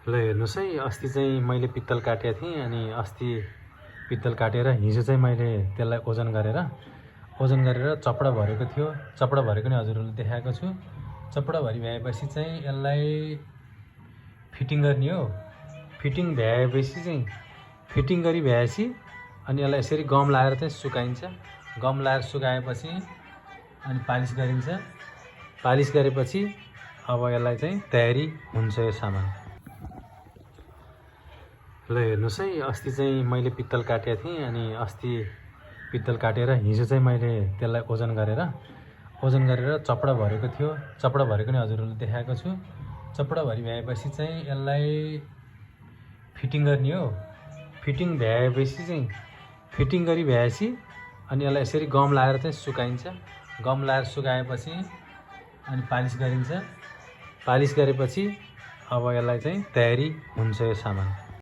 ल हेर्नुस् है, अस्ति चाहिँ मैले पित्तल काटेको थिएँ। अनि अस्ति पित्तल काटेर हिजो चाहिँ मैले त्यसलाई ओजन गरेर चपडा भरेको थियो। चपडा भरेको नि हजुरहरूले देखाएको छु। चपडा भरि भ्याएपछि चाहिँ यसलाई फिटिङ गर्ने हो। फिटिङ भ्याएपछि चाहिँ फिटिङ गरी भ्याएपछि अनि यसलाई यसरी गम लाएर चाहिँ सुकाइन्छ। गम लाएर सुकाएपछि अनि पालिस गरिन्छ। पालिस गरेपछि अब यसलाई चाहिँ तयारी हुन्छ यो सामान। ल हेर्नुस् है, अस्ति चाहिँ मैले पित्तल काटेको थिएँ। अनि अस्ति पित्तल काटेर हिजो चाहिँ मैले त्यसलाई ओजन गरेर चपडा भरेको थियो। चपडा भरेको नि हजुरहरूले देखाएको छु। चपडा भरि भ्याएपछि चाहिँ यसलाई फिटिङ गर्ने हो। फिटिङ भ्याएपछि चाहिँ फिटिङ गरी भ्याएपछि अनि यसलाई यसरी गम लाएर चाहिँ सुकाइन्छ। गम लाएर सुकाएपछि अनि पालिस गरिन्छ। पालिस गरेपछि अब यसलाई चाहिँ तयारी हुन्छ यो सामान।